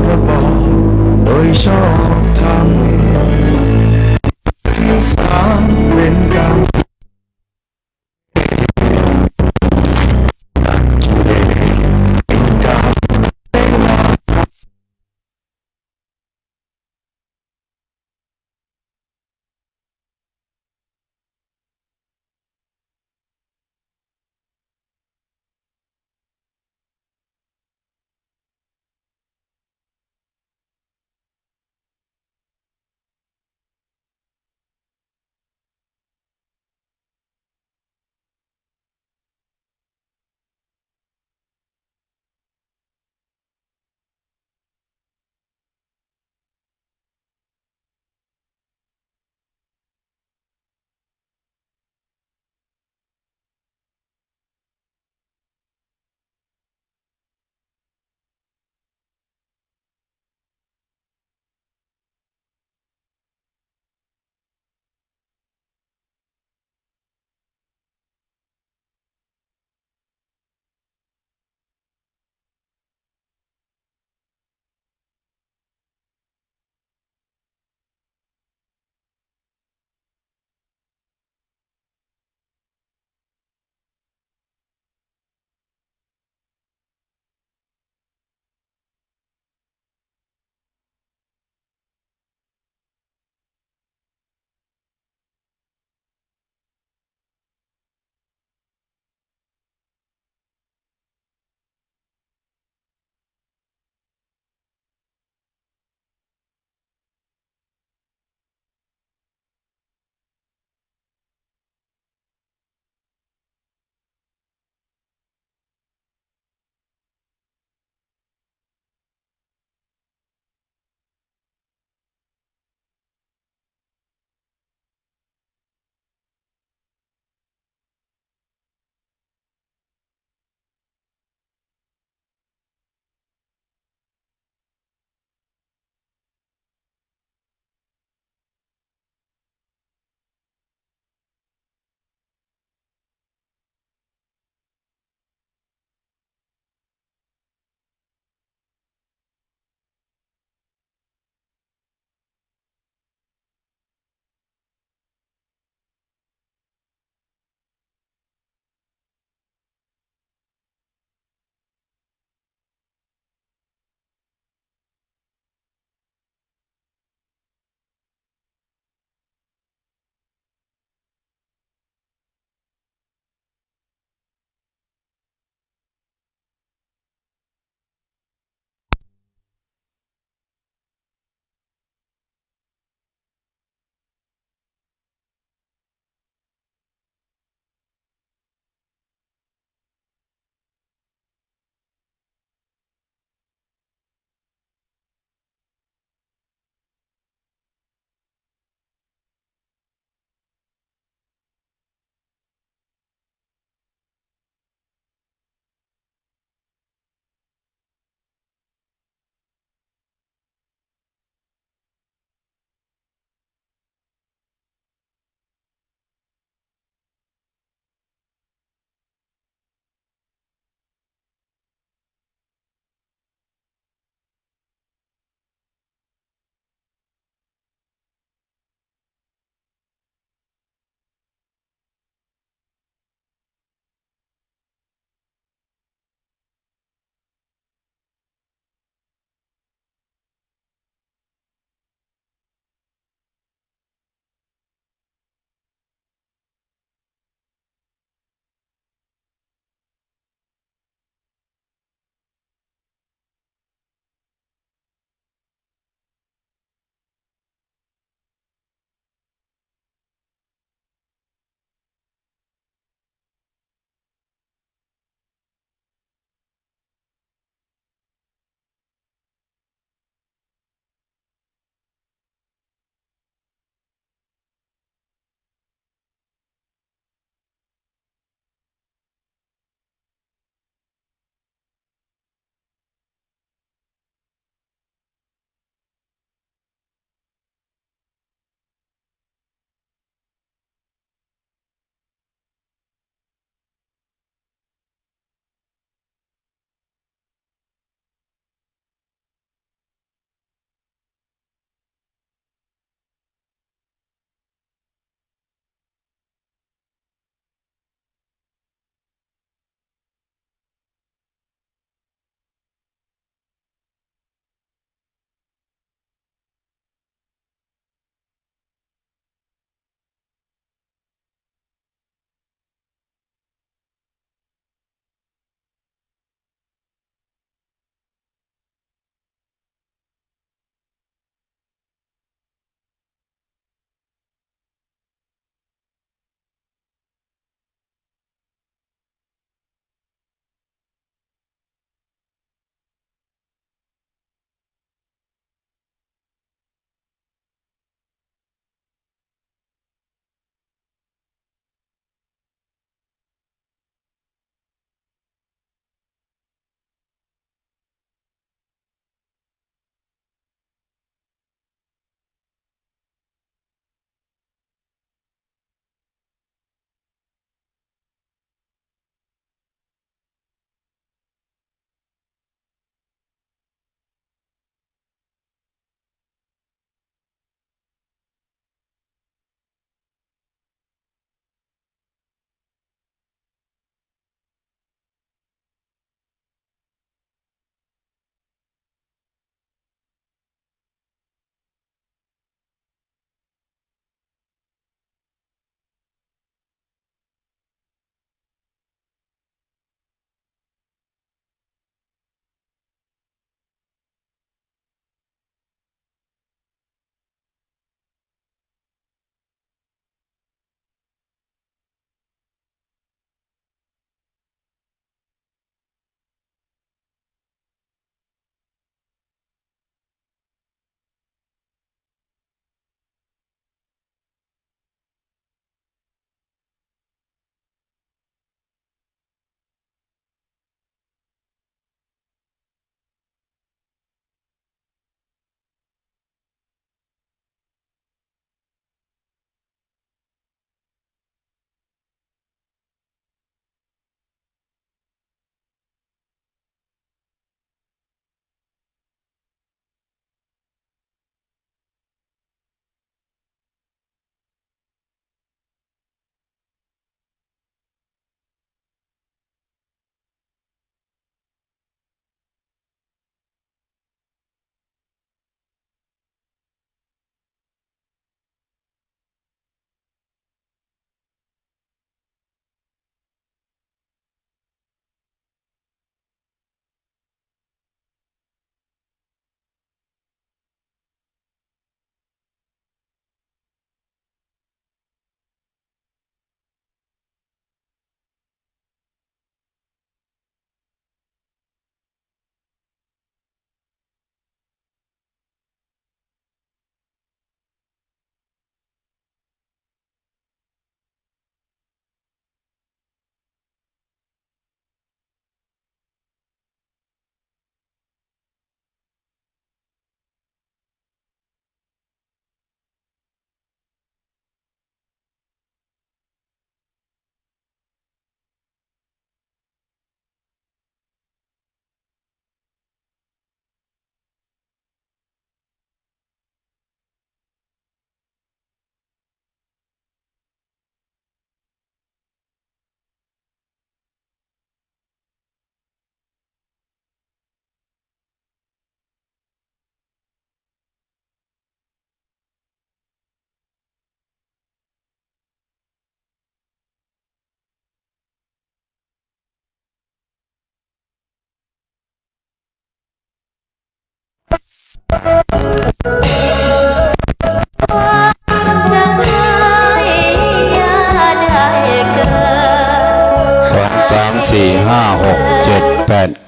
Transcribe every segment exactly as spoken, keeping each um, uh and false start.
ระบอบโดยชอบธรรม ที่สามเว้นกรรม ตัดกิเลสเป็นกรรม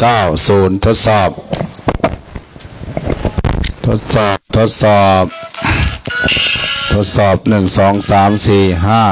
เก้าศูนย์ ทดสอบ ทดสอบ ทดสอบ ทดสอบ หนึ่ง สอง สาม สี่ ห้า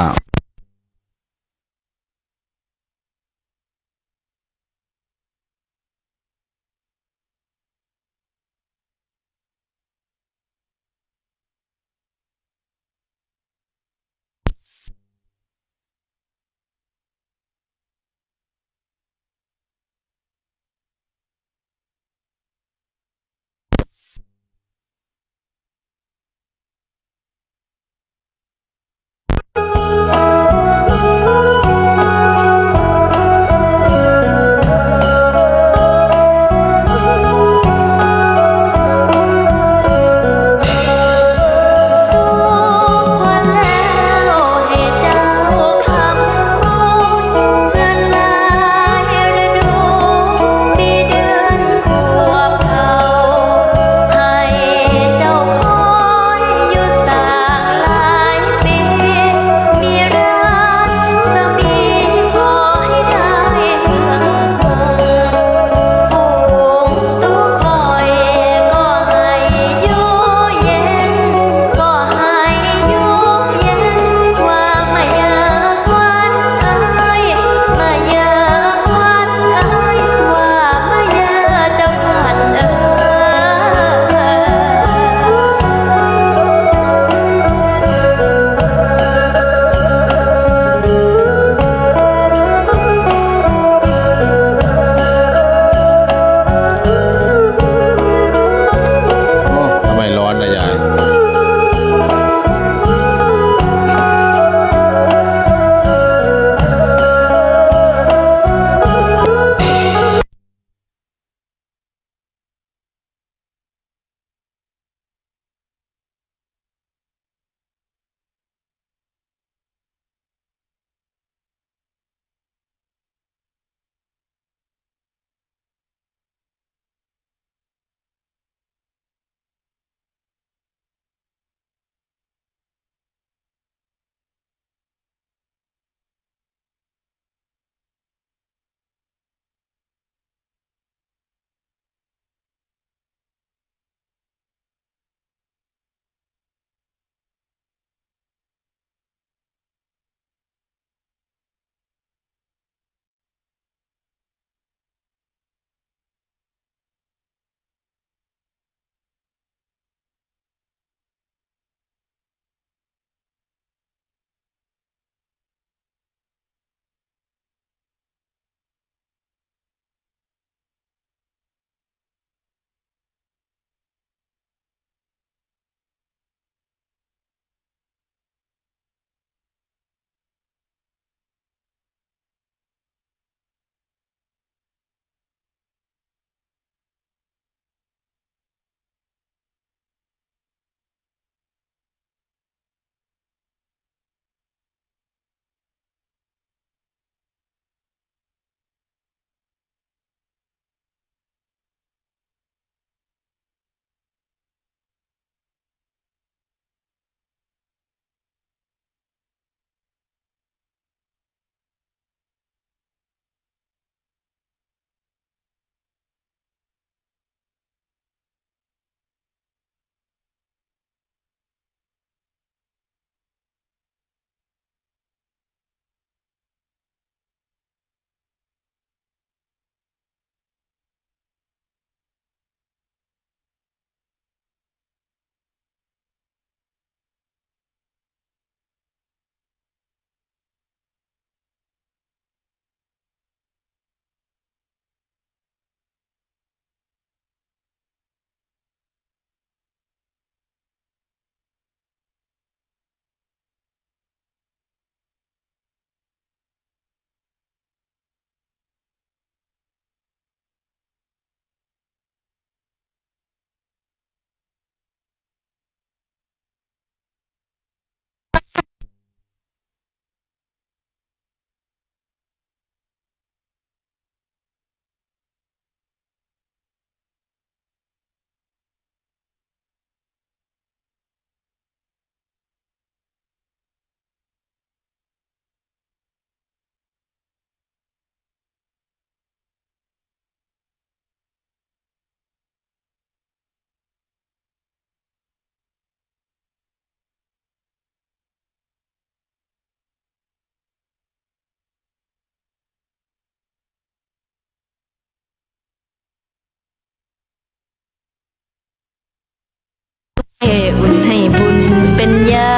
แค่อุ่นให้บุญเป็นยา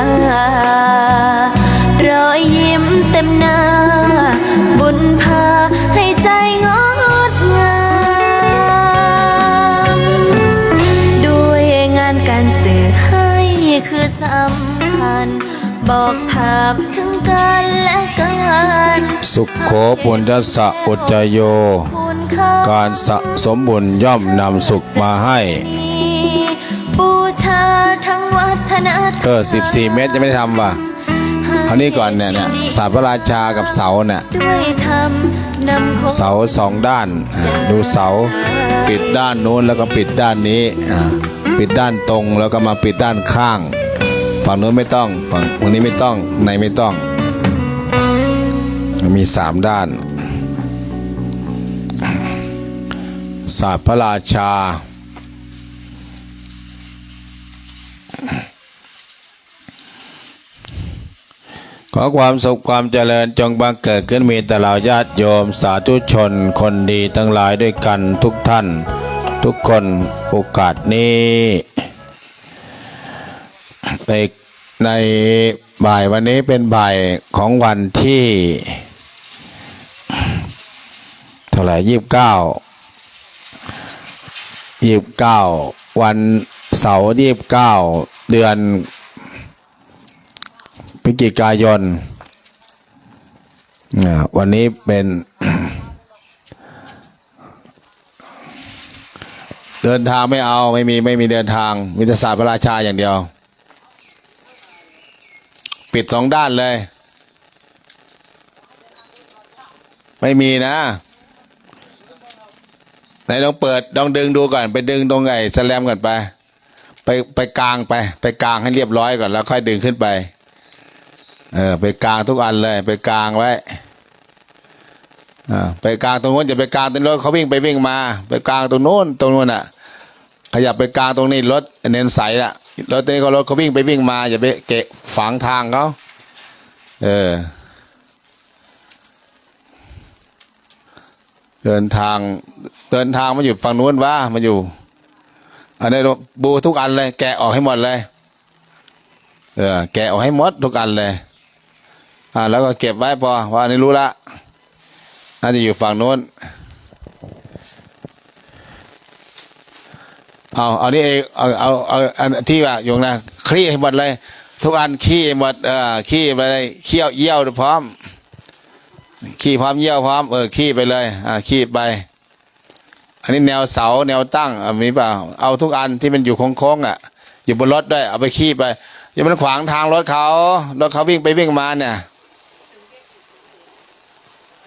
รอยยิ้มเต็มหน้า บุญพาให้ใจงดงาม ด้วยงานการสื่อให้คือสำคัญ บอกถามถึงกันและกัน สุขโข ปุญญัสสะ อุจจโย คุณค่า การสะสมบุญย่อมนำสุขมาให้ บูชาทั้งวัฒนธรรม เออ สิบสี่เม็ดยังไม่ได้ทำว่ะ เอานี่ก่อนเนี่ย เนี่ย ศาสตร์พระราชากับเสาเนี่ย ด้วยธรรมนำคน เสาสองด้าน อ่า ดูเสา ปิดด้านนู้นแล้วก็ปิดด้านนี้ อ่า ปิดด้านตรงแล้วก็มาปิดด้านข้าง ฝั่งนู้นไม่ต้อง ฝั่ง ฝั่งนี้ไม่ต้อง ในไม่ต้อง มีสามด้าน ศาสตร์พระราชา ขอความสุขความเจริญจงบังเกิดขึ้นมีแต่เหล่าญาติโยมสาธุชนคนดีทั้งหลายด้วยกันทุกท่านทุกคน โอกาสนี้ ใน ในบ่ายวันนี้เป็นบ่ายของวันที่ เท่าไหร่ ยี่สิบเก้า ยี่สิบเก้า วันเสาร์ ยี่สิบเก้า เดือนพฤศจิกายน อ่า วันนี้เป็น เดินทางไม่เอา ไม่มี ไม่มีเดินทาง มีแต่ศาสตร์พระราชาอย่างเดียว ปิดสองด้านเลย ไม่มีนะ ไหนลองเปิด ลองดึงดูก่อน ไปดึงตรงไอ้สแลมก่อนไป ไป ไปกางไป ไปกางให้เรียบร้อยก่อน แล้วค่อยดึงขึ้นไป เออ ไปกางทุกอันเลย ไปกางไว้ อ่า ไปกางตรงนู้น อย่าไปกางตรงรถเขาวิ่งไปวิ่งมา ไปกางตรงนู้น ตรงนู้นน่ะ ขยับไปกางตรงนี้ รถเน้นใสน่ะ รถนี้ก็รถเขาวิ่งไปวิ่งมา อย่าไปเกะขวางทางเขา เออ เดินทาง เดินทางมันอยู่ฝั่งนู้นวะ มันอยู่ อันนี้บูทุกอันเลย แกะออกให้หมดเลย เออ แกะออกให้หมดทุกอันเลย อ่า แล้วก็เก็บไว้ปอ ว่าอันนี้รู้ละ น่าจะอยู่ฝั่งนู้น เอา เอานี่เอง เอา เอา เอาอันที่ว่าอยู่นะ คลี่ให้หมดเลย ทุกอันคลี่ให้หมด เออ คลี่ไปเลย เคี่ยว เยี่ยวพร้อม คลี่พร้อม เยี่ยวพร้อม เออ คลี่ไปเลย อ่า คลี่ไป อันนี้แนวเสา แนวตั้ง อ่ะ มีเปล่า เอาทุกอันที่มันอยู่โค้งๆ อ่ะ อยู่บนรถด้วย เอาไปคลี่ไป อย่ามันขวางทางรถเขา รถเขาวิ่งไปวิ่งมาเนี่ย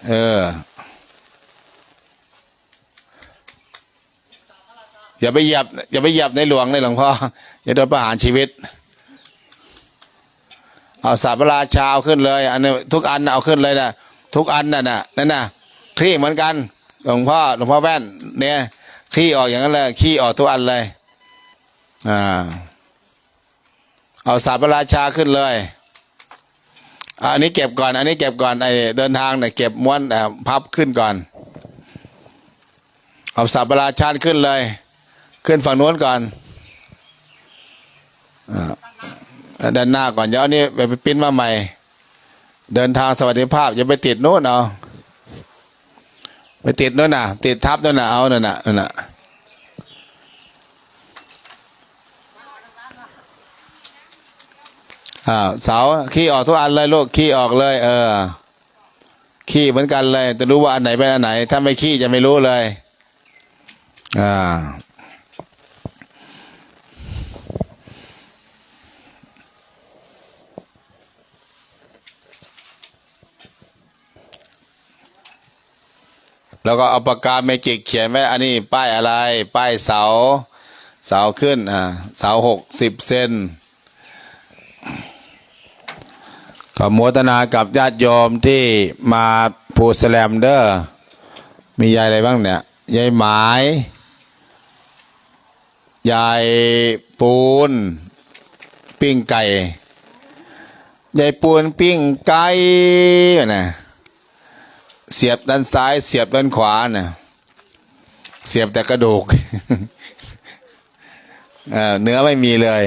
เออ อย่าไปเหยียบ อย่าไปเหยียบในหลวง ในหลวงพ่อ อย่าโดนประหารชีวิต เอาศาสตร์พระราชาเอาขึ้นเลย อันนี้ทุกอันน่ะเอาขึ้นเลยนะ ทุกอันน่ะนะ นั่นน่ะ คลี่เหมือนกัน หลวงพ่อ หลวงพ่อแว่น เนี่ย คลี่ออกอย่างนั้นเลย คลี่ออกทุกอันเลย อ่า เอาศาสตร์พระราชาขึ้นเลย อ่ะ อันนี้เก็บก่อน อันนี้เก็บก่อน ไอ้เดินทางเนี่ย เก็บม้วน อ่า พับขึ้นก่อน เอาศาสตร์พระราชาขึ้นเลย ขึ้นฝั่งนู้นก่อน อ่า ด้านหน้าก่อน เดี๋ยวอันนี้ไปปริ้นมาใหม่ เดินทางสวัสดิภาพ อย่าไปติดนู้นเอา ไปติดนู้นน่ะ ติดทับนู้นน่ะ เอานั่นน่ะ นั่นน่ะ อ่า เสา คลี่ออกทุกอันเลยลูก คลี่ออกเลย เออ คลี่เหมือนกันเลย จะรู้ว่าอันไหนเป็นอันไหน ถ้าไม่คลี่จะไม่รู้เลย อ่า แล้วก็เอาปากกาเมจิกเขียนไว้ อันนี้ป้ายอะไร ป้ายเสา เสาขึ้น อ่า เสาหกสิบเซน ขอโมทนากับญาติโยมที่มาภูสแลมเด้อ มียายอะไรบ้างเนี่ย ยายหมาย ยายปูน ปิ้งไก่ ยายปูนปิ้งไก่นะ เสียบด้านซ้าย เสียบด้านขวานะ เสียบแต่กระดูก เออ เนื้อไม่มีเลย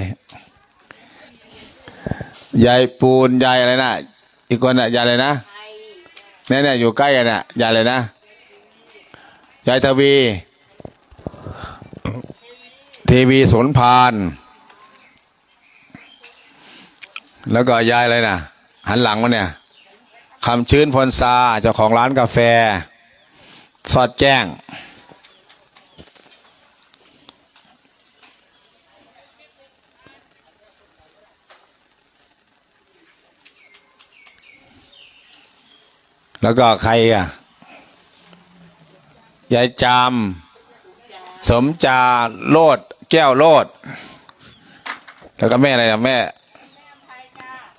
ยายปูน ยายอะไรนะ อีกคนน่ะ ยายอะไรนะ เนี่ย เนี่ย อยู่ใก้กั๋นน่ะ ยายอะไรนะ ยายทวี ทีวี สนพาน แล้วก็ยายอะไรน่ะ หันหลังมาเนี่ย คำชื่น พลซา เจ้าของร้านกาแฟ สอดแจ้ง แล้วก็ใครอ่ะ ยายจาม สมจาโลด แก้วโลด แล้วก็แม่อะไรนะ แม่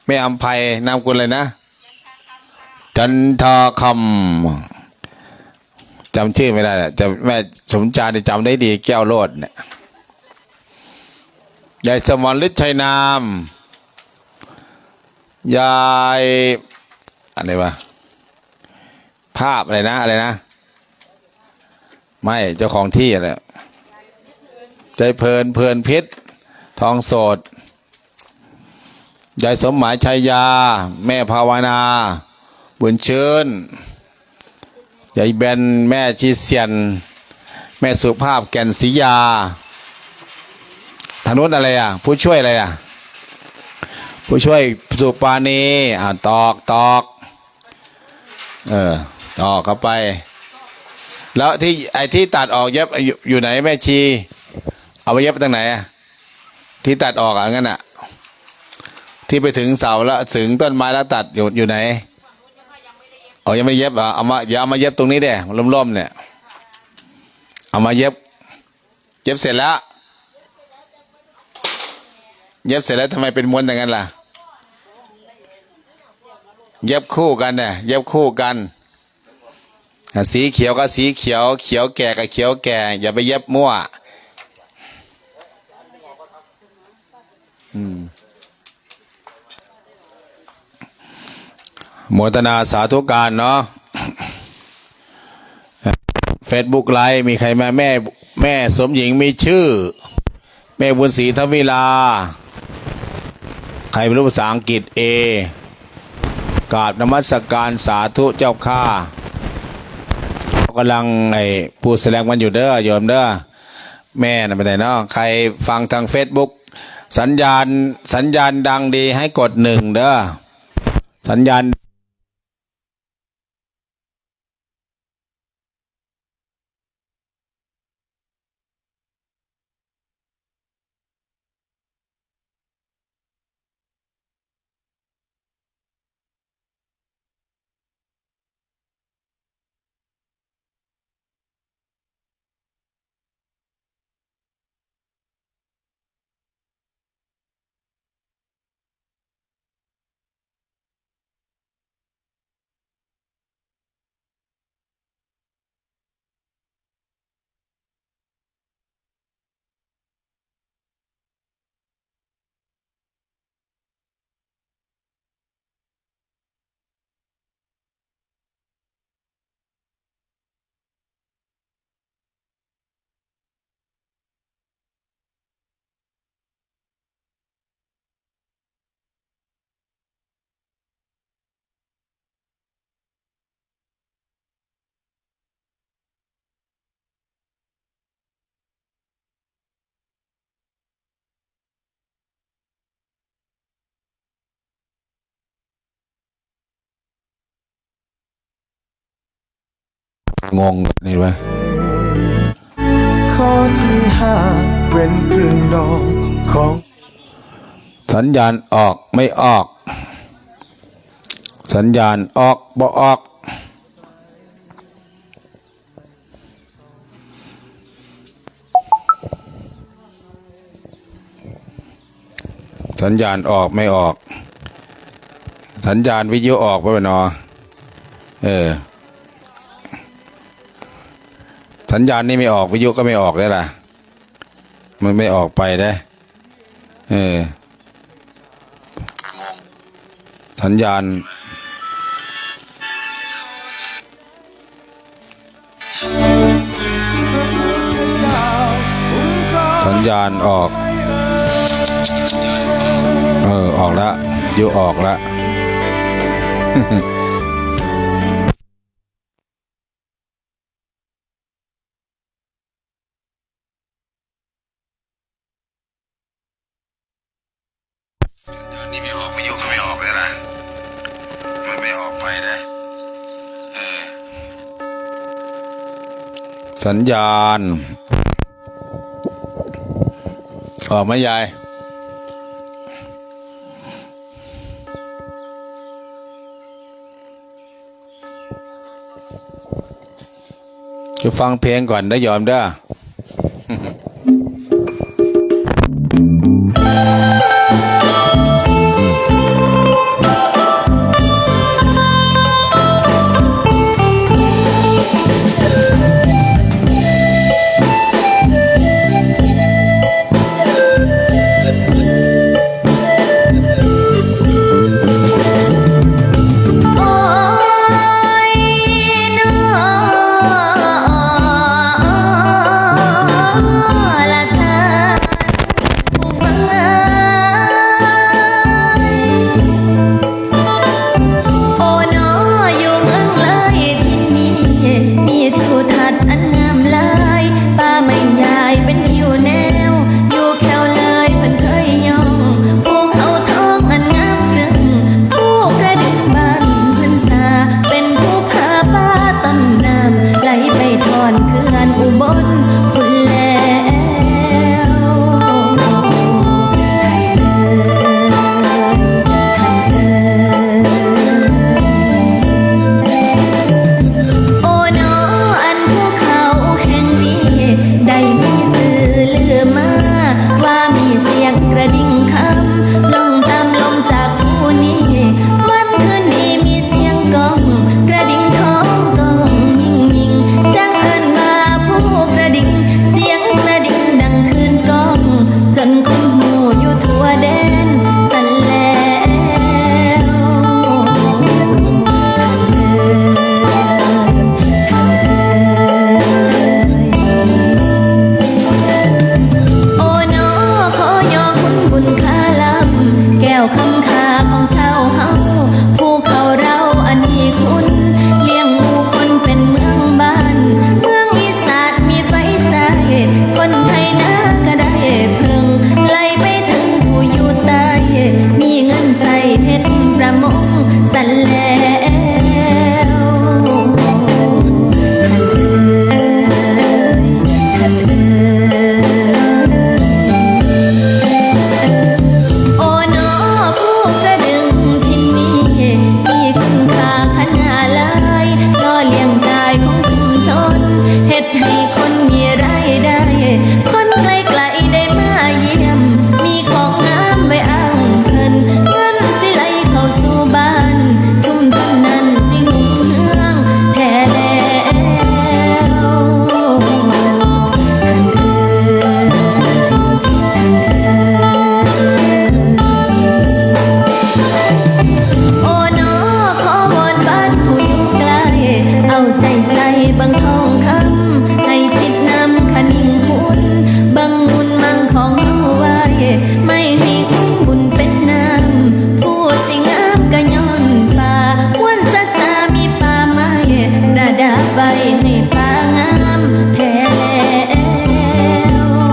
แม่อำไพ นามสกุลอะไรนะ จันทาคำ จำชื่อไม่ได้ละ แต่แม่สมจานี่จำได้ดี แก้วโลดเนี่ย ยายสมรฤทธิ์ชัยนาม ยาย อะไรวะ ภาพอะไรนะ อะไรนะ ไม่ เจ้าของที่อะไร ยายเพลิน เพลินพิษ ทองโสด ยายสมหมาย ชัยยา แม่ภาวนา บุญชื่น ยายแบน แม่ชีเสียน แม่สุภาพ แก่นศรียา ทางนู้นอะไรอ่ะ ผู้ช่วยอะไรอ่ะ ผู้ช่วยสุปราณี อ่า ตอก ตอก เออ ตอกเข้าไป แล้วที่ ไอ้ที่ตัดออกเย็บ อยู่ อยู่ไหนแม่ชี เอาไปเย็บตรงไหนอ่ะ ที่ตัดออกอ่ะ งั้นอ่ะ ที่ไปถึงเสาแล้ว ถึงต้นไม้แล้วตัดอยู่ อยู่ไหน อ๋อ ยังไม่เย็บเหรอ เอามา เดี๋ยวเอามาเย็บตรงนี้เด้ ร่มๆ เนี่ย เอามาเย็บ เย็บเสร็จแล้ว เย็บเสร็จแล้วทำไมเป็นม้วนอย่างนั้นล่ะ เย็บคู่กันเนี่ย เย็บคู่กัน อ่ะ สีเขียวก็สีเขียว เขียวแก่ก็เขียวแก่ อย่าไปเย็บมั่ว อืม โมทนาสาธุการเนาะ เฟซบุ๊กไลฟ์ มีใครมา แม่ แม่สมหญิง มีชื่อ แม่บุญศรี ทวิลา ใครไม่รู้ภาษาอังกฤษ เอ กราบนมัสการสาธุเจ้าข้า กำลังไอ้ปูสแลมกันอยู่เด้อ โยมเด้อ แม่น่ะไปไหนเนาะ ใครฟังทางเฟซบุ๊ก สัญญาณ สัญญาณดังดีให้กดหนึ่งเด้อ สัญญาณงงนี่วะ ข้อที่ห้า เป็นเครื่องนอนของ สัญญาณออกไม่ออก สัญญาณออกบ่ออก สัญญาณออกไม่ออก สัญญาณวิทยุออกบ่เนาะ เออ สัญญาณนี่ไม่ออก วิทยุก็ไม่ออกแล้วล่ะ มันไม่ออกไปเด้ เออ สัญญาณ สัญญาณออก เออ ออกละ ยูออกละ นี่ไม่ออก ไม่อยู่ก็ไม่ออกเลยนะ มันไม่ออกไปนะ เออ สัญญาณ ออกไหมยาย จะฟังเพลงก่อนนะโยมเด้อ โอ้ยน้อละท่านผู้ฟังเอ่ย โอ้น้ออยู่เมืองเลยตี้นี่ มีทิวทัศน์อันงามหลาย ป่าไม้ใหญ่เป๋นทิวแนว อยู่แคว่เลยเปิ้นเกยย่อง ภูเขาทองอันงามซึ่ง ภูกระดึงบ้านเปิ้นสา เป๋นภูผาป่าต้นน้ำ ไหลไปถ่อนเขื่อนอุบลพุ้นแล โอ้น้ออันภูเขาแห่งนี้ ได้มีจื้อลือมา ว่ามีเสียงกระดิ่งคำ ล่องต๋ามลมจากภูนี้ วันคืนนี้มีเสียงก้อง กระดิ่งทองก้องงิ่งๆ จั่งเอิ้นว่าภูกระดิ่ง เสียงกระดิ่งดังคลื่นก้อง จนคนฮู้อยู่ทั่วแดนสันแลว โอ้น้อขอยอคุณบุญคาลำ แก้วคำคาของเจ้าเฮา ภูเขาเราอันมีคุณ เลี้ยงหมู่คนเป๋นเมืองบ้าน เมืองอีสานมีไฟใส้ คนไถนาก็ได้เผิง ไหลไปเถิงผู้อยู่ใต้ มีเงินใส้เฮ็ดประมงสันแลว โอ้น้อภูกระดึงตี้นี่ มีคุณค่าขนาดหลาย หล่อเลี้ยงกายของชุมชน เฮ็ดให้คนมีรายได้ คนไกลๆ ได้มาเยี่ยม มีของงามไว้อ้างเพิ่น เงินสิไหลเข้าสู่บ้าน ชุมชนนั้นสิรุ่งเรืองแท้แล้ว โอ้น้อขอวอนบ้านผู้อยู่ใก้ เอาใจ๋ใส่เบิ่งทองคำ ให้คิดนำคะนิงคุณ เบิ่งมูลมังของเฮาไว้ ไม่ให้คุณบุญเป๋นน้ำ ผู้สิงามก็ย้อนป่า ควรสะสามีป่าไม้ ประดับไว้ให้ป่างามแท้แล้ว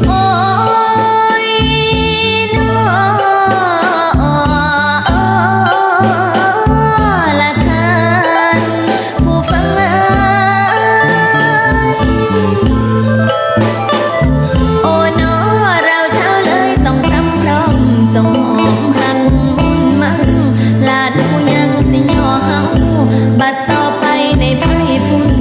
โอ้ยน้อละท่านผู้ฟังเอ่ย โอ้น้อเราเจ้าเลยต้องพร่ำพร้อม จงหอมฮักมุ่นมัง หลานผู้ยังสิย่อเฮา บัดต่อไปในภายพุ้น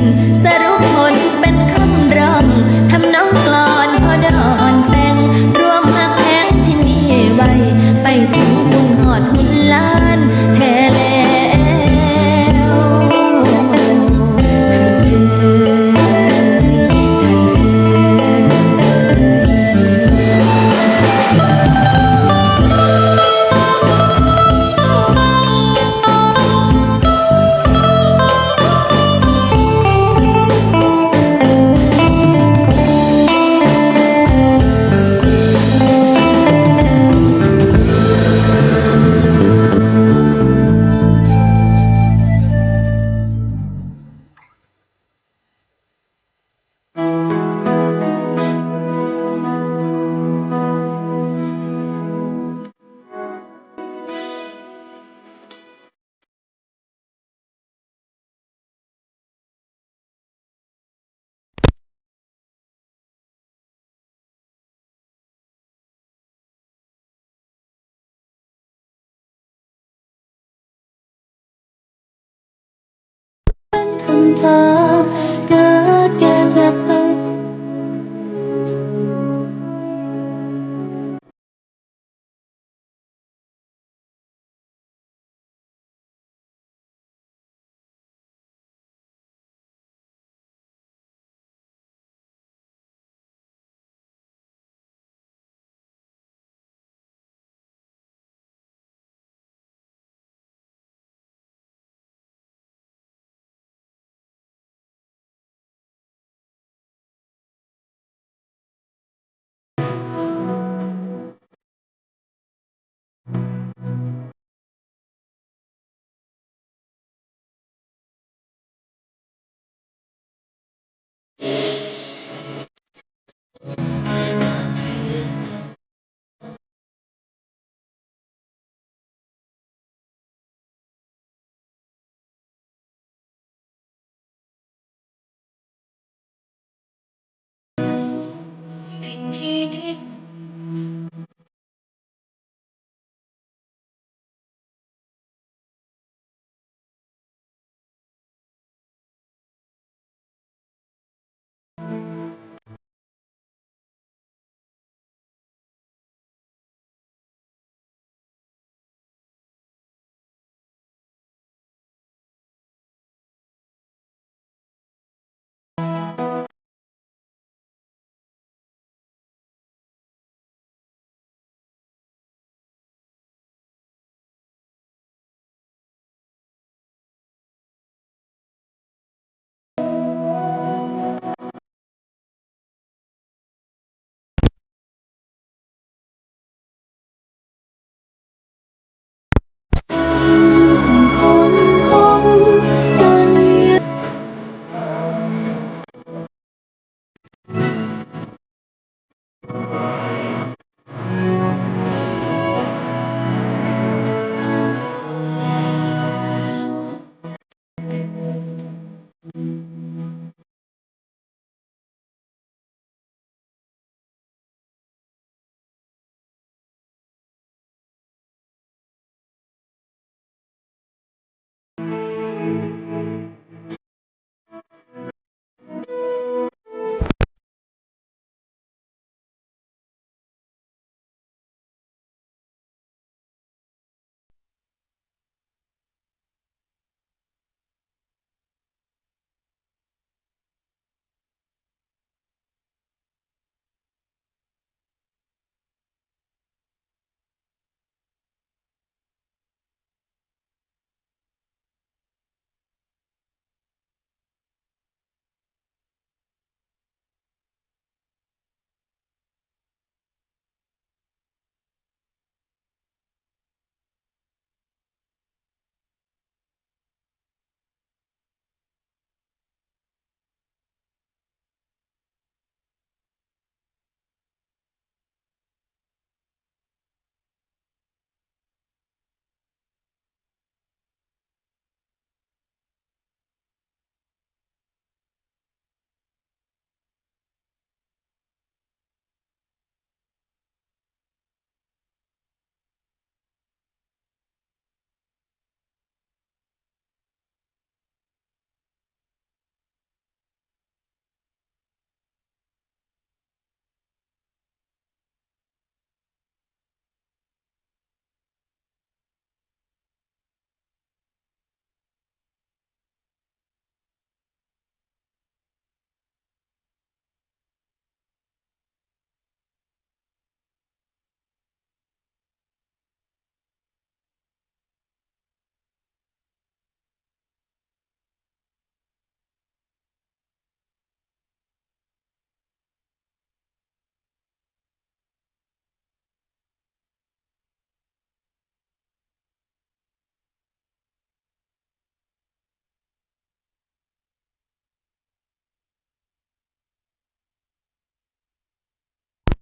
สรุปผลเป๋นคำร้อง ทำนองกลอนพอดอนแต่ง ร่วมฮักแพงตี้มีไว้ ไปเถิงพุ้นฮอดฮุนล้านแท้แล้ว โอ้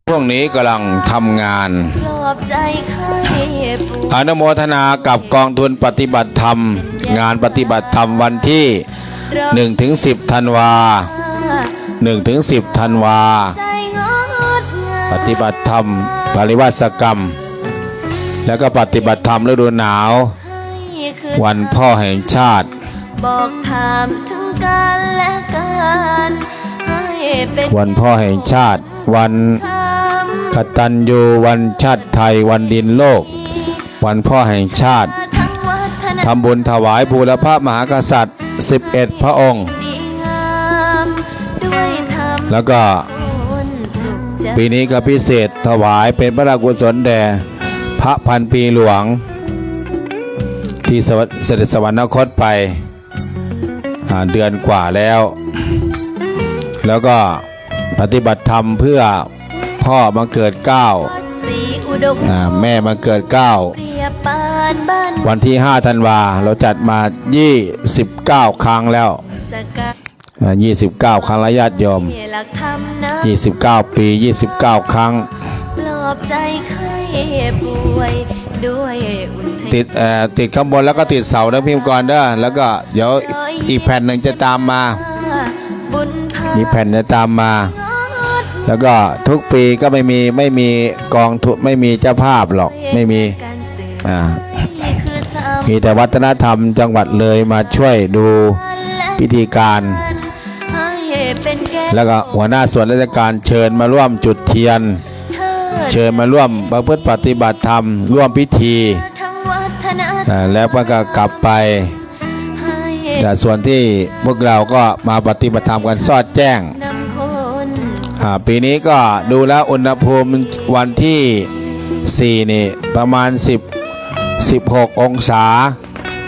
พรุ่งนี้กำลังทำงาน อนุโมทนากับกองทุนปฏิบัติธรรม งานปฏิบัติธรรมวันที่หนึ่งถึงสิบธันวา หนึ่งถึงสิบธันวา ปฏิบัติธรรมปริวาสกรรม แล้วก็ปฏิบัติธรรมฤดูหนาว วันพ่อแห่งชาติ บอกถามถึงกันและกัน ให้เป็น วันพ่อแห่งชาติ วันกตัญญู วันชาติไทย วันดินโลก วันพ่อแห่งชาติ ทั้งวัฒนธรรม ทำบุญถวายบูรพมหากษัตริย์ สิบเอ็ดพระองค์ ดีงาม ด้วยธรรม แล้วก็ คนสุขใจ ปีนี้ก็พิเศษ ถวายเป็นพระราชกุศลแด่พระพันปีหลวง ที่สวรรค- เสด็จสวรรคตไป อ่า เดือนกว่าแล้ว แล้วก็ปฏิบัติธรรมเพื่อพ่อบังเกิดเกล้า วัดศรีอุดม อ่า แม่บังเกิดเกล้า เปรียบปานบ้าน วันที่ห้าธันวา เราจัดมายี่สิบเก้าครั้งแล้ว จะกะ อ่า ยี่สิบเก้าครั้งแล้วญาติโยม หลักธรรมนะ ยี่สิบเก้าปี ยี่สิบเก้าครั้ง ปลอบใจไข้ป่วยด้วยอุ่นไอ ติด เอ่อ ติดข้างบนแล้วก็ติดเสานะพิมพ์กรเด้อ แล้วก็เดี๋ยวอีกแผ่นหนึ่งจะตามมา บุญพา มีแผ่นจะตามมา แล้วก็ทุกปีก็ไม่มี ไม่มีกองทุน ไม่มีเจ้าภาพหรอก ไม่มี การ อ่า มีแต่วัฒนธรรมจังหวัดเลยมาช่วยดูพิธีการ แล้วก็หัวหน้าส่วนราชการเชิญมาร่วมจุดเทียน เชิญมาร่วมประพฤติปฏิบัติธรรม ร่วมพิธี อ่า แล้วมันก็กลับไป แต่ส่วนที่พวกเราก็มาปฏิบัติธรรมกันซอดแจ้ง อ่า ปีนี้ก็ดูแล้วอุณหภูมิวันที่สี่นี่ประมาณสิบ สิบหกองศา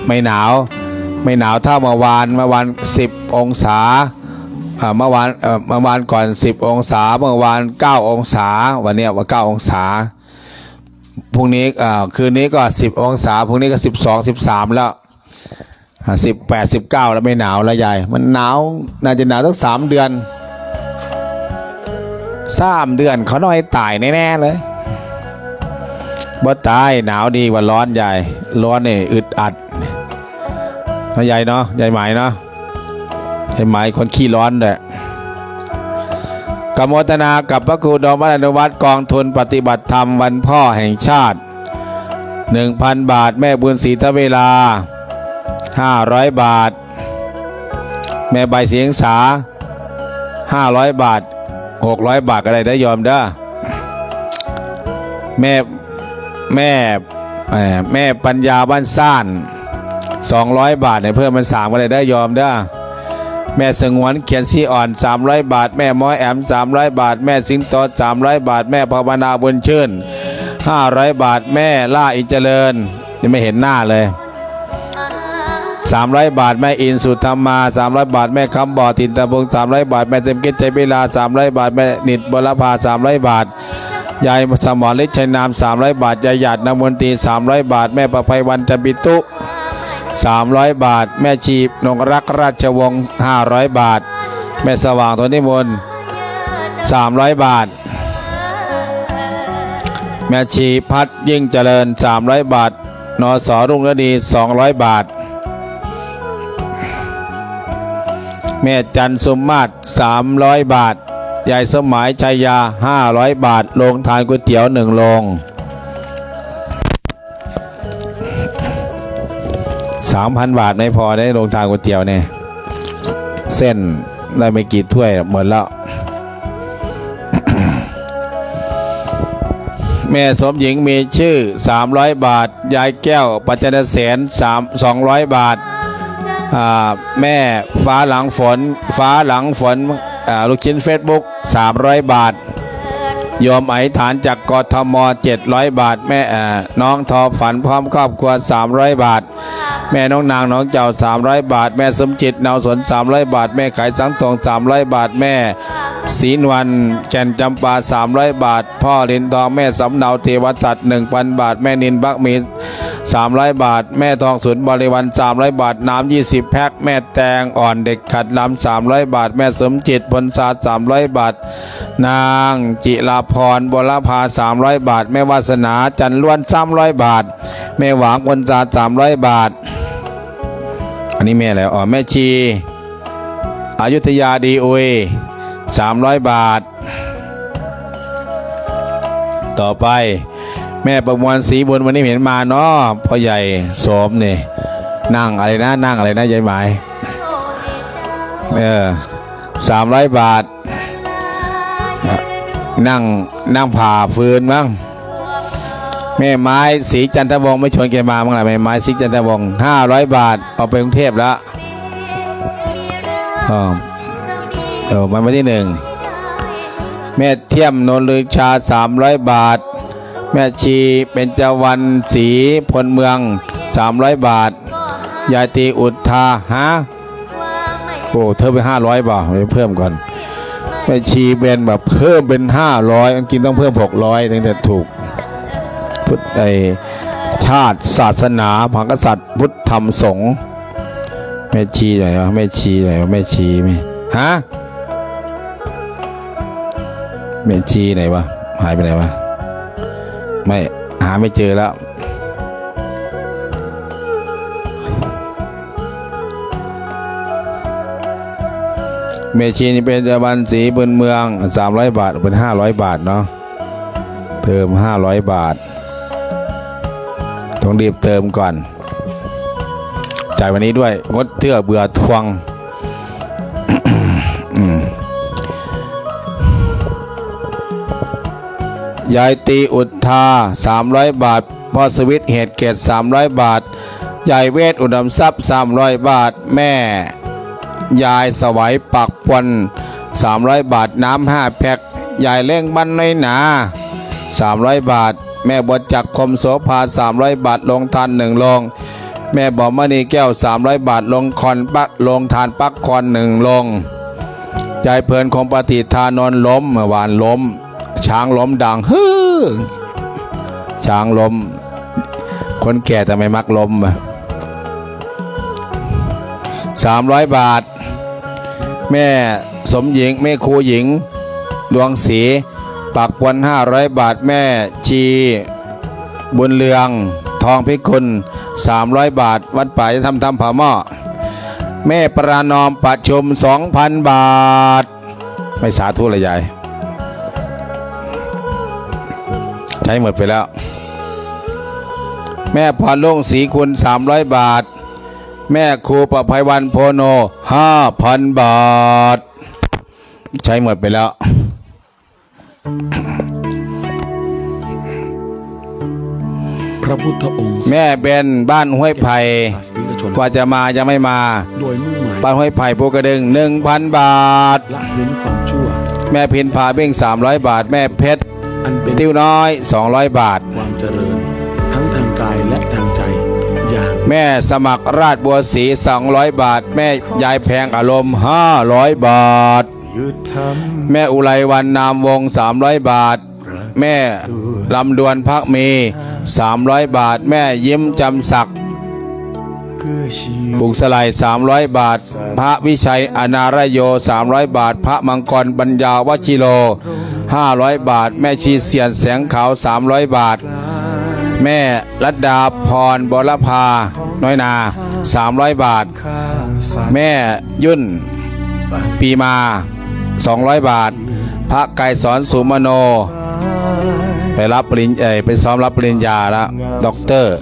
ไม่หนาว ไม่หนาวเท่าเมื่อวาน เมื่อวานสิบองศา อ่า เมื่อวาน เอ่อ เมื่อวานก่อนสิบองศา เมื่อวานเก้าองศา วันเนี้ยว่าเก้าองศา พรุ่งนี้ อ่า คืนนี้ก็สิบองศา พรุ่งนี้ก็สิบสอง สิบสามแล้ว อ่า สิบแปด สิบเก้าแล้ว ไม่หนาวแล้วยาย มันหนาว น่าจะหนาวตั้งสามเดือน สามเดือนข้าน้อยต๋ายแน่ๆ เลย บ่ต๋าย หนาวดีกว่าฮ้อนยาย ฮ้อนนี่อึดอัด นะยายเนาะ ยายไหมเนาะ ยายไหมคนขี้ฮ้อนด้วย กราบโมทนากับพระครูดอมวัฒน์อนุวัฒน์ กองทุนปฏิบัติธรรมวันพ่อแห่งชาติ หนึ่งพันบาท แม่บุญศรีทเวลา ห้าร้อยบาท แม่ใบศรีหังสา ห้าร้อยบาท หกร้อยบาทก็ได้เด้อโยมเด้อ แม่ แม่ เอ่อ แม่ปัญญาบ้านซ่าน สองร้อยบาท เนี่ย เพิ่มเป็นสามก็ได้เด้อโยมเด้อ แม่สงวนเขียนสีอ่อน สามร้อยบาท แม่ม้อยแอ๋ม สามร้อยบาท แม่สิงโต สามร้อยบาท แม่ภาวนาบุญชื่น ห้าร้อยบาท แม่ล่าอินเจริญ ยังไม่เห็นหน้าเลย สามร้อยบาท แม่อินสุธรรมา สามร้อยบาท แม่คำบ่อ ถิ่นตะพง สามร้อยบาท แม่เต็มเกต ใจพิลา สามร้อยบาท แม่นิด บรพา สามร้อยบาท ยายสมรฤทธิ์ชัยนาม สามร้อยบาท ยายหยาด นามนตรี สามร้อยบาท แม่ประไพวัน จันทร์ปิตุ สามร้อยบาท แม่ชีพนงรัก ราชวงศ์ ห้าร้อยบาท แม่สว่าง โสติมน สามร้อยบาท แม่ชีพัฒน์ ยิ่งเจริญ สามร้อยบาท นส รุ่งฤดี สองร้อยบาท แม่จันทร์ สุมมาศ สามร้อยบาท ยายสมหมาย ชัยยา ห้าร้อยบาท โรงทานก๋วยเตี๋ยวหนึ่งโรง สามพันบาทไม่พอได้โรงทานก๋วยเตี๋ยวเนี่ย เส้นได้ไม่กี่ถ้วยหมดแล้ว แม่สมหญิงมีชื่อ สามร้อยบาท ยายแก้ว ปัญจนเสน สาม สองร้อยบาท อ่า แม่ฟ้าหลังฝน ฟ้าหลังฝน อ่า ลูกชิ้นเฟซบุ๊ก สามร้อยบาท โยมอธิษฐานจากกทม เจ็ดร้อยบาท แม่ อ่า น้องทอฝันพร้อมครอบครัว สามร้อยบาท แม่น้องนางหนองเจ้า สามร้อยบาท แม่สมจิต เนาสน สามร้อยบาท แม่ขายสังทอง สามร้อยบาท แม่ ศรีนวลแก่นจำปา สามร้อยบาท พ่อหลินทอง แม่สำเนาเทวสัตย์ หนึ่งพันบาท แม่นินภักมี สามร้อยบาท แม่ทองสุนบริวาร สามร้อยบาท น้ำ ยี่สิบแพ็ค แม่แตงอ่อนเด็กขัดลำ สามร้อยบาท แม่สมจิตพลสา สามร้อยบาท นางจิราพรบุรพา สามร้อยบาท แม่วาสนาจันล้วน สามร้อยบาท แม่หวางพลสา สามร้อยบาท อันนี้แม่อะไร อ๋อ แม่ชี อยุธยาดีอุย สามร้อยบาท ต่อไป แม่ประมวลศรีบุญ วันนี้เห็นมาเนาะ พ่อใหญ่โสมนี่ นั่งอะไรนะ นั่งอะไรนะ ยายหมาย เออ สามร้อยบาท นั่ง นั่งผ่าฟืนมั้ง แม่ไม้ศรีจันทวงศ์ ไม่ชวนแกมามั้งล่ะ แม่ไม้ศรีจันทวงศ์ ห้าร้อยบาท เอาไปกรุงเทพฯแล้ว อ๋อ เออ มันวันที่หนึ่ง แม่เทียมนนท์ลือชา สามร้อยบาท แม่ชีเบญจวรรณศรีพลเมือง สามร้อยบาท ยายตีอุทา ฮะ โอ้ เธอไปห้าร้อยบาท ไปเพิ่มก่อน แม่ชีเบญบอกเพิ่มเป็นห้าร้อย อันจริงต้องเพิ่มหกร้อย ถึงจะถูก พุทธ ไอ้ ชาติ ศาสนา พระมหากษัตริย์ พุทธ ธรรม สงฆ์ แม่ชีไหนวะ แม่ชีไหนวะ แม่ชี แม่ ฮะ แม่ชีไหนวะ หายไปไหนวะ ไม่ หาไม่เจอแล้ว แม่ชีนี่เบญจวรรณศรีบุญเมือง สามร้อยบาท เป็นห้าร้อยบาทเนาะ เพิ่มห้าร้อยบาท ต้องรีบเติมก่อน จ่ายวันนี้ด้วย งดเตื้อเบื่อทวง อืม ยายตีอุทา สามร้อยบาท พ่อสวิต เหตุเกต สามร้อยบาท ยายเวท อุดมทรัพย์ สามร้อยบาท แม่ ยายสวัย ปากปวน สามร้อยบาท น้ำ ห้าแพ็ค ยายเล้งบ้านน้อยหนา สามร้อยบาท แม่บัวจักร คมโสภา สามร้อยบาท โรงทานหนึ่งโรง แม่บอมมณีแก้ว สามร้อยบาท โรงคอนปะ โรงทานปักคอนหนึ่งโรง ยายเพลิน คงประสิทธานนท์ ล้ม เมื่อวานล้ม ช้างล้มดัง ฮือ ช้างล้ม คนแก่ทำไมมักล้มวะ สามร้อยบาท แม่สมหญิง แม่ครูหญิง ดวงศรี ปากปวน ห้าร้อยบาท แม่ชีบุญเรือง ทองพิกุล สามร้อยบาท วัดป่าธรรมธรรมผาหม้อ แม่ประนอมประชุม สองพันบาท ไม่สาธุละยาย ใช้หมดไปแล้ว แม่พรลุ่งศรีคุณ สามร้อยบาท แม่ครูประภัยวัน โพโน ห้าพันบาท ใช้หมดไปแล้ว พระพุทธองค์ แม่เบญ บ้านห้วยไผ่ ศาสนิกชน กว่าจะมายังไม่มา โดยมุ่งหมาย บ้านห้วยไผ่ ภูกระดึง หนึ่งพันบาท ละเว้นความชั่ว แม่พินพาวิ่ง สามร้อยบาท แม่เพชร อันเป็น ติ้วน้อย สองร้อยบาท ความเจริญ ทั้งทางกายและทางใจ อย่าง แม่สมัครราชบัวศรี สองร้อยบาท แม่ยายแพงอารมณ์ ห้าร้อยบาท แม่อุไรวันนามวงศ์ สามร้อยบาท แม่ลำดวนภักมี สามร้อยบาท แม่ยิ้มจำศักดิ์ ปลูกสลาย สามร้อยบาท พระวิชัยอนารโย สามร้อยบาท พระมังกรปัญญาวชิโร ห้าร้อยบาท แม่ชีเสียนแสงขาว สามร้อยบาท แม่รัตดาพรบรพา น้อยนา สามร้อยบาท แม่ยุ่นปีมา สองร้อยบาท พระไกรสอนสุมโน ไปรับปริญ เอ่อ ไปซ้อมรับปริญญาแล้ว ด็อกเตอร์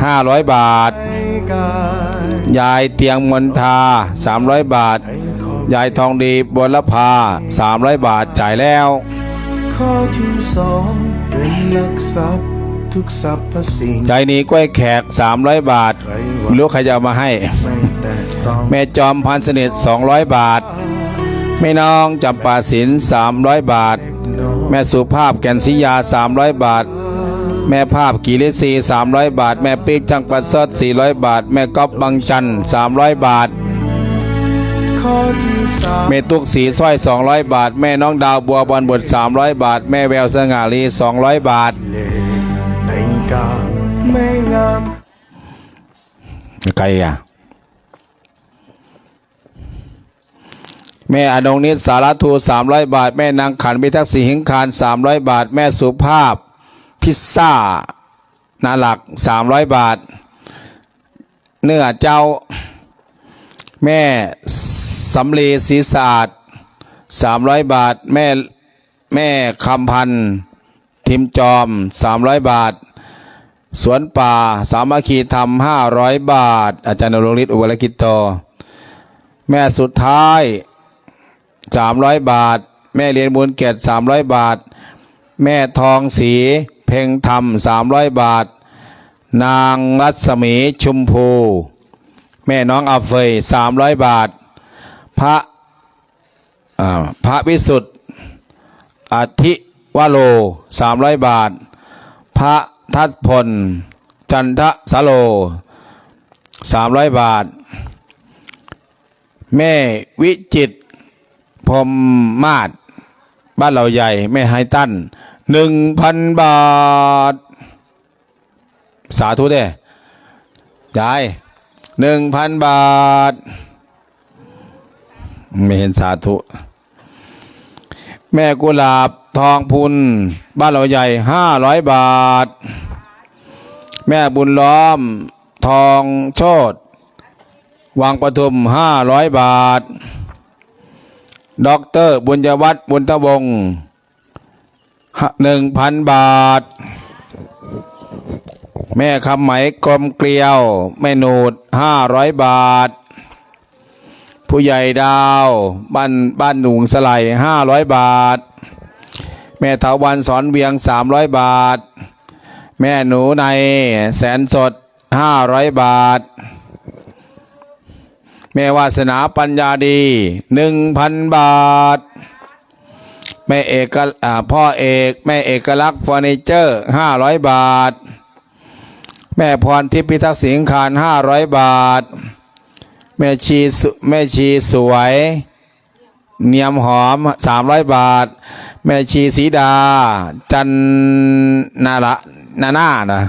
ห้าร้อยบาท ยายเตียงมนทา สามร้อยบาท ยายทองดีบรพา สามร้อยบาท จ่ายแล้ว ข้อที่สอง เป็นหลักทรัพย์ทุกสรรพสิ่ง ยายนีกล้วยแขก สามร้อยบาท ใครหวัง ไม่รู้ใครจะเอามาให้ ไม่แตะต้อง แม่จอมพันสนิท สองร้อยบาท แม่น้องจำปาสิน สามร้อยบาท แม่สุภาพแก่นศรียา สามร้อยบาท แม่ภาพกิริศรี สามร้อยบาท แม่ปิ๊บช่างประเสริฐ สี่ร้อยบาท แม่ก๊อฟบางจัน สามร้อยบาท แม่ตุ๊กสีสร้อย สองร้อยบาท แม่น้องดาวบัวบอนบุตร สามร้อยบาท แม่แววสง่าลี สองร้อยบาท ใครอ่ะ แม่อนงนิดสารทู สามร้อยบาท แม่นางขันพิทักษ์ศรีหิงคาร สามร้อยบาท แม่สุภาพพิซซ่านาหลัก สามร้อยบาท เนื้อเจ้า แม่สำลีศรีสะอาด สามร้อยบาท แม่ แม่คำพันธ์ทิมจอม สามร้อยบาท สวนป่าสามัคคีธรรม ห้าร้อยบาท อาจารย์นรงค์ฤทธิ์ อุบลกิจโต แม่สุดท้าย สามร้อยบาท แม่เรียนบุญเกียรติ สามร้อยบาท แม่ทองศรีเพ็งธรรม สามร้อยบาท นางรัศมีชุมภู แม่น้องอาเฟย สามร้อยบาท พระ อ่า พระวิสุทธิ์อธิวโร สามร้อยบาท พระทัศพลจันทสโร สามร้อยบาท แม่วิจิตรพรหมมาศ บ้านเหล่าใหญ่ แม่ไฮตัน หนึ่งพันบาท สาธุเด้ ยาย หนึ่งพันบาท ไม่เห็นสาธุ แม่กุหลาบทองพูน บ้านเหล่าใหญ่ ห้าร้อยบาท แม่บุญล้อมทองโชติ วังปทุม ห้าร้อยบาท ด็อกเตอร์บุญยวัฒน์ บุญทวงศ์ หนึ่งพันบาท แม่คำไหมกลมเกลียว แม่หนูด ห้าร้อยบาท ผู้ใหญ่ดาว บ้าน บ้านหนองสะไหล่ ห้าร้อยบาท แม่เถาวัลย์ สอนเวียง สามร้อยบาท แม่หนูใน แสนสด ห้าร้อยบาท แม่วาสนาปัญญาดี หนึ่งพันบาท แม่เอก อ่า พ่อเอก แม่เอกลักษณ์เฟอร์นิเจอร์ ห้าร้อยบาท แม่พรทิพย์พิทักษ์ศรีหิงคาร ห้าร้อยบาท แม่ชีสุ แม่ชีสวย เนียมหอม สามร้อยบาท แม่ชีสีดา จันนาระ นานานะ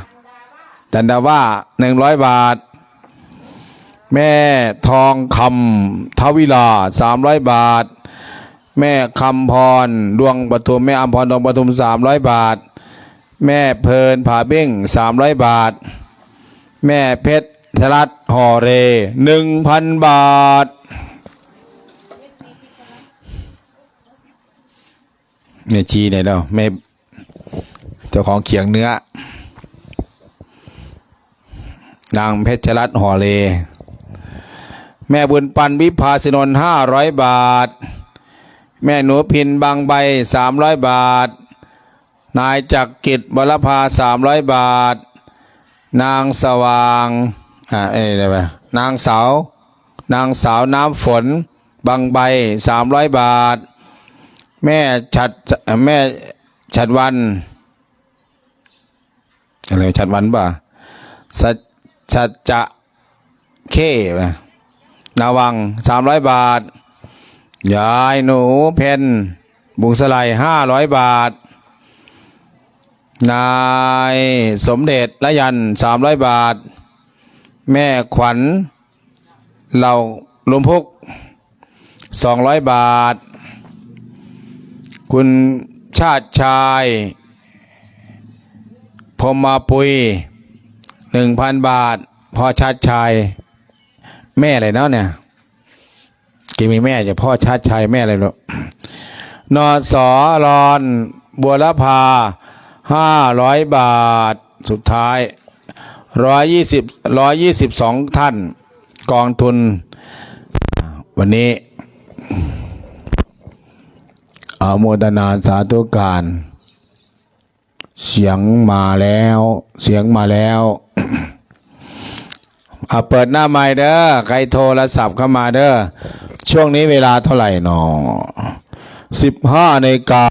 จันดาว่า หนึ่งร้อยบาท แม่ทองคำ ทวิลา สามร้อยบาท แม่คำพร ดวงปทุม แม่อำพร ดวงปทุม สามร้อยบาท แม่เพลิน ผาเบ้ง สามร้อยบาท แม่เพชรรัตน์ ห่อเร หนึ่งพันบาท แม่ชีไหนเนาะ แม่ เจ้าของเขียงเนื้อ นางเพชรรัตน์ ห่อเร แม่บุญปัน วิภาสินนท์ ห้าร้อยบาท แม่หนูพิน บางใบ สามร้อยบาท นายจักรกิจ วรภา สามร้อยบาท นางสว่าง อ่า เอ้ย อะไรวะ นางสาว นางสาวน้ำฝน บางใบ สามร้อยบาท แม่ฉัตร แม่ฉัตรวรรณ อะไร ฉัตรวรรณป่ะ สัจ สัจจะ เข้ นาวัง สามร้อยบาท ยายหนูเพ็ญ บุงสะไหล่ ห้าร้อยบาท นายสมเด็จ ละยัน สามร้อยบาท แม่ขวัญ เหล่าลุมพุก สองร้อยบาท คุณชาติชาย พรหมมาปุย หนึ่งพันบาท พ่อชาติชาย แม่อะไรเนาะเนี่ย แกมีแม่จะพ่อชาติชายแม่อะไรลูก นส.รอน บัวรภา ห้าร้อยบาท สุดท้าย ร้อยยี่สิบ ร้อยยี่สิบสองท่าน กองทุน วันนี้ อนุโมทนาสาธุการ เสียงมาแล้ว เสียงมาแล้ว อ่ะ เปิดหน้าไมค์เด้อ ใครโทรศัพท์เข้ามาเด้อ ช่วงนี้เวลาเท่าไหร่หนอ สิบห้านาฬิกา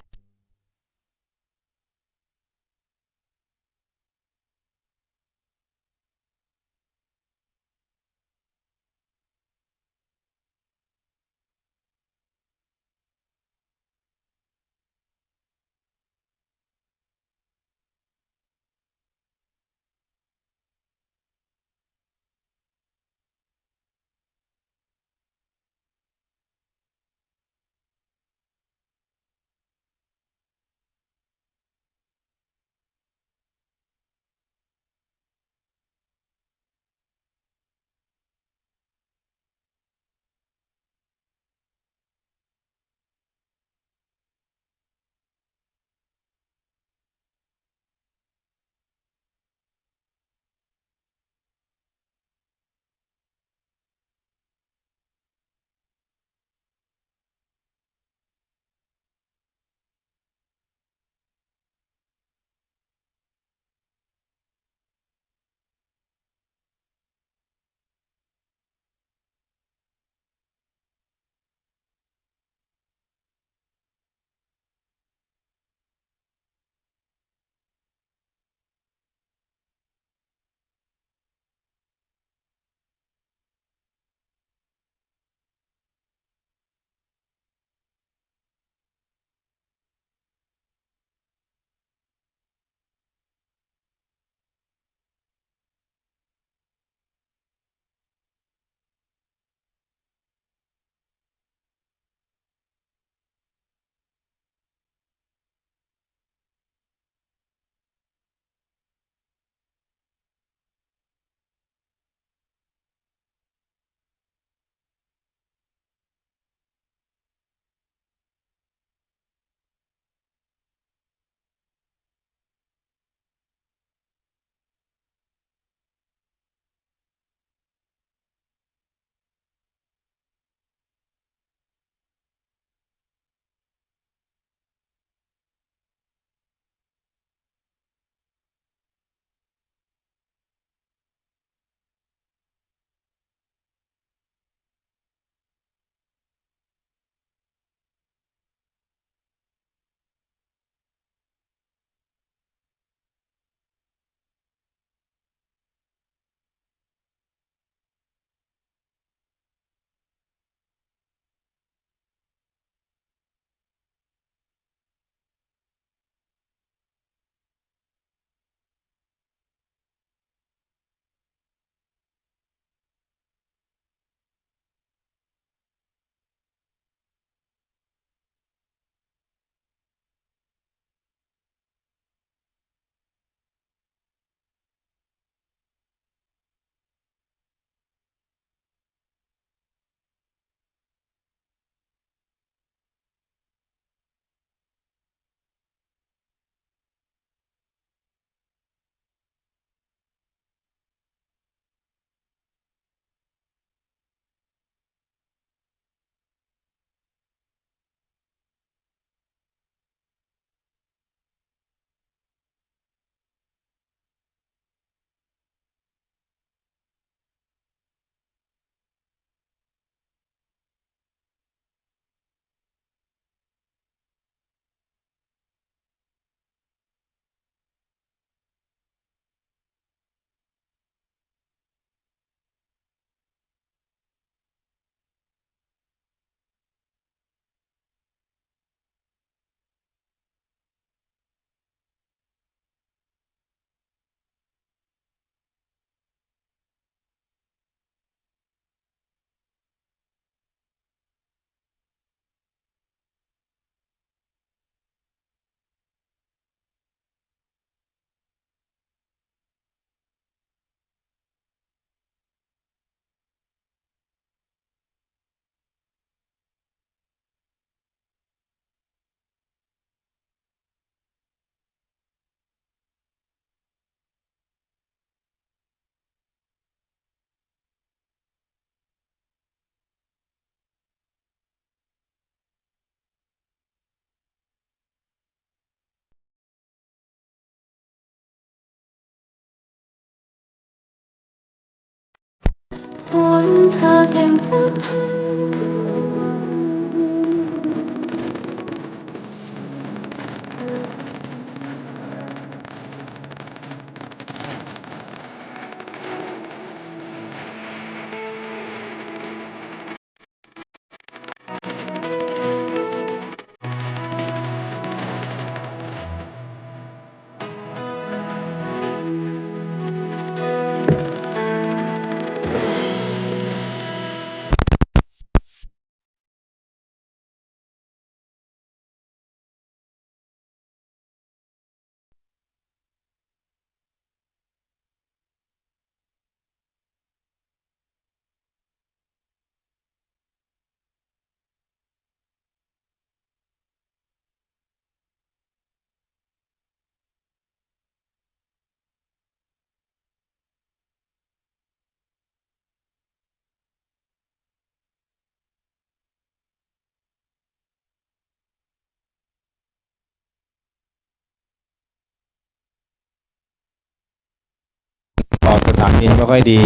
ออกสถานีไม่ค่อยดี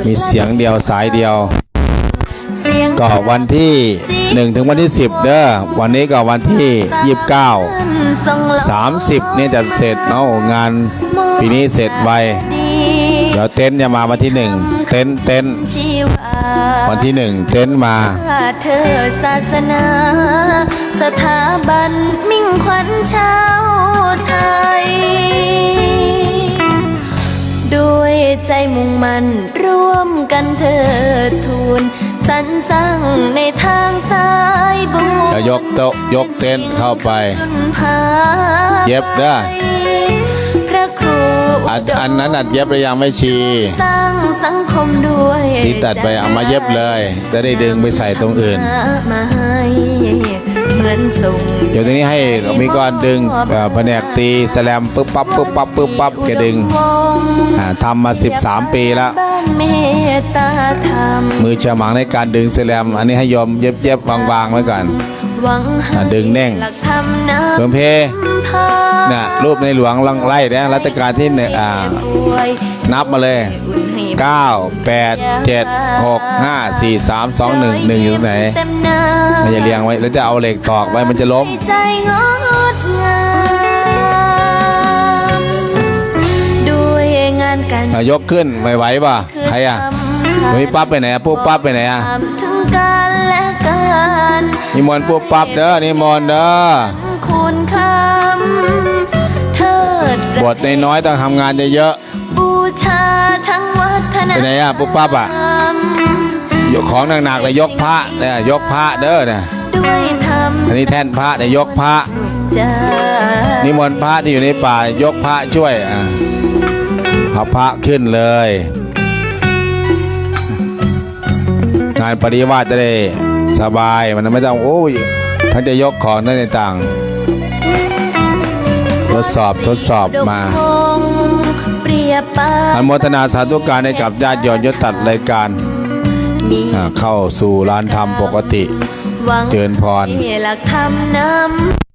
มีเสียงเดียวสายเดียว ก็วันที่หนึ่งถึงวันที่สิบเด้อ วันนี้ก็วันที่ยี่สิบเก้า สามสิบเนี่ยจะเสร็จเนาะ งานปีนี้เสร็จไว เดี๋ยวเต็นท์จะมาวันที่หนึ่ง เต็นท์ เต็นท์ วันที่หนึ่ง เต็นท์มา เทิดศาสนา สถาบันมิ่งขวัญชาวไทย ด้วยใจมุ่งมั่นร่วมกันเทิดทูน สรรสร้างในทางสายบุญ จะยกโต๊ะยกเต็นท์เข้าไป จุนพา เย็บเด้อ พระครู อัน อันนั้นอัดเย็บหรือยังแม่ชี สร้างสังคมด้วย ที่ตัดไปเอามาเย็บเลย จะได้ดึงไปใส่ตรงอื่น มาให้ เหมือนส่ง เดี๋ยวทีนี้ให้มีก้อนดึง เอ่อ แผนกตีแสแลม ปึ๊บปั๊บ ปึ๊บปั๊บ ปึ๊บปั๊บ แกดึง อ่า ทำมาสิบสามปีแล้ว บ้านเมตตาธรรม มือฉมังในการดึงแสแลม อันนี้ให้โยมเย็บๆ วางๆ ไว้ก่อน หวังให้ อ่า ดึงแน่ง หลักธรรมนำ หลวงพี่ พา น่ะ รูปในหลวงลองไล่นะ รัชกาลที่หนึ่ง อ่า ป่วย นับมาเลย เก้า แปด เจ็ด หก ห้า สี่ สาม สอง หนึ่ง หนึ่งอยู่ตรงไหน มันจะเรียงไว้ แล้วจะเอาเหล็กตอกไว้ มันจะล้ม ใจงดงาม ด้วยงานการ อ่ะ ยกขึ้น ไหวๆ ป่ะ ใครอ่ะ เฮ้ย ปั๊บไปไหนอ่ะ ปุ๊บปั๊บไปไหนอ่ะ ถึงกันและกัน นิมนต์ปุ๊บปั๊บเด้อ นิมนต์เด้อ คุณคำ เทิด บทน้อยๆ ต้องทำงานเยอะๆ บูชาทั้งวัฒนธรรม ไปไหนอ่ะ ปุ๊บปั๊บอ่ะ ยกของหนักๆ เลย ยกพระเนี่ย ยกพระเด้อเนี่ย ด้วยธรรม อันนี้แท่นพระเนี่ย ยกพระ จะ นิมนต์พระที่อยู่ในป่า ยกพระช่วย อ่ะ เอาพระขึ้นเลย งานปริวาสจะได้สบาย มันไม่ต้อง โอ้ย ทั้งจะยกของ ทั้งต่าง ทดสอบ ทดสอบมา เปรียบปาน อนุโมทนาสาธุการให้กับญาติโยมยศตัดรายการ อ่า เข้าสู่ลานธรรมปกติ หวัง เจริญพร ให้หลักธรรมนำ